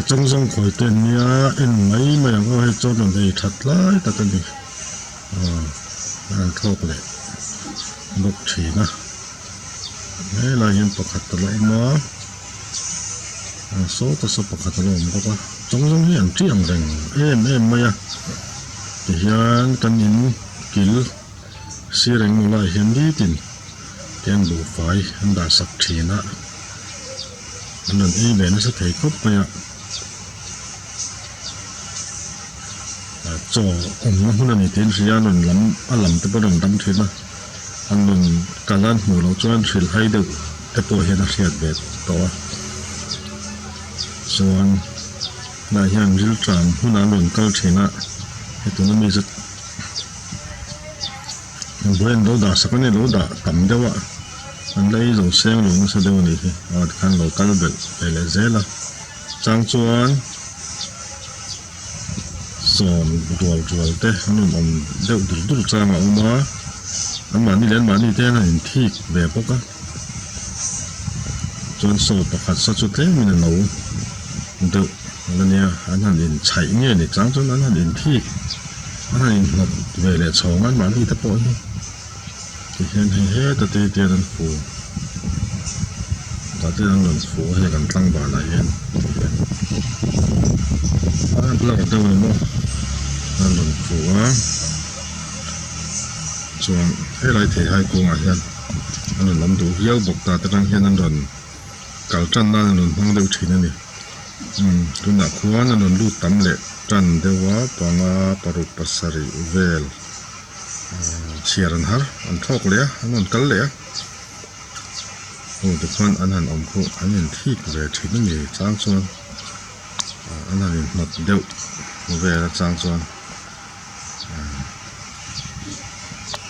Ka chawngzawng khawi te an nia en mai mai ang aw hei chuan rawn ei that lai tak a ni aw a rawn thlawk leh bawk thin a helai hian pakhat a la awm a sawta saw pakhat a la awm bawk a chawngzawng hi an ṭih ang reng em em mai a tihian kan in kil sir engemaw lai hian nitin tiang buhfai an dah sak thin a an rawn ei ve nasa thei khawp mai a chaw awmna hmun a ni tih an hria a rawn lam a lam te pawh a rawn dam thin a an rawn kal a an hmuh loh chuan hrilh hai deuh te pawh hian a hriat ve tawh a chuan hnah hian rilṭam hunah an rawn kal thin a hetuna mi chu. Buai an lo dah sak a ni lo dah tam deuh a an la ei zo seng lo nasa deuh a nih hi aw tikhan lo kal belh ve leh zel a chang chuan sawm rual rual te an rawn awm deuh dur dur chang a awm a anmahni leh anmahni te hian an inthik ve bawk a chuan saw pakhat sa chu tlemin a no deuh a nia an han inchhaih nge ni chang chuan an han inthik. A han inhnawt ve leh chhawng a mahni te pawh hi tihian hei heta te hian an fu tah te an rawn fu a hei kan tlangval ah hian tihian a blur deuh a ni maw an rawn fu a chuan helai theihai kungah hian an rawn awm duh viau bawk ta te tang hian an rawn kal tan nan an rawn hmang deuh thin a ni. Umm tunah khuan a rawn lut tam leh tan deuh a panga paruk pasarih vel ahh chhiar an har an thlawk leh a an rawn kal leh a aw tikhuan an han awm pawh an inthik ve thin a ni chang chuan ah an han inhnawt deuh vel a chang chuan ahh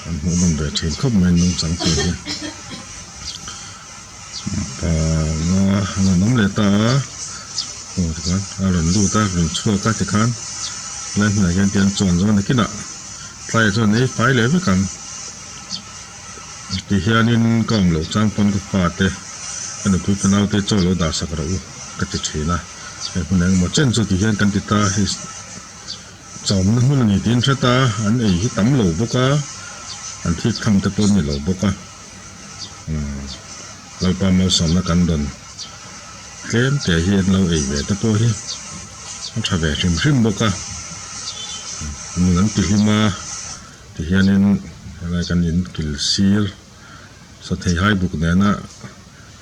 an hmuh nawm ve thin khawp mai nungchang tur hi. Panga an rawn awm leh ta a aw tikhan a rawn lut a rawn chhuak a tikhan helai hmunah hian tian chuan zawng a nakinah tlaiah chuan ei fai leh vek ang tihianin ka awm loh chang pawn ka fate ka nupui fanau te chaw lo dah sak rawh u ka ti thin a hei hmun engemaw chen chu tihian kan ti ta hei chawmna hmun a ni tiin hre ta an ei hi tam lo bawk a an thik tham te pawh a ni lo bawk a. Lalpa malsawmna kan dawn tlem te hi an lo ei ve te pawh hi a tha ve hrim hrim bawk a nun an ti hlim a tihianin helai kan in kil sir sathei hai buk nena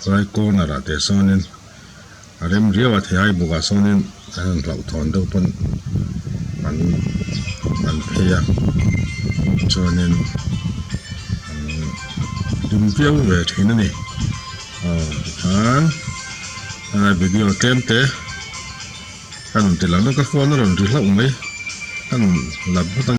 helai corner ah te sawnin a rem riau a theihai bukah sawnin an han hlauhthawn deuh pawn an an phei a chuanin an dum viau ve thin a ni aw tikhan helai video tlem te ka rawn ti lang deuh ka phone a rawn ri hlauh mai ka rawn la phawt ang.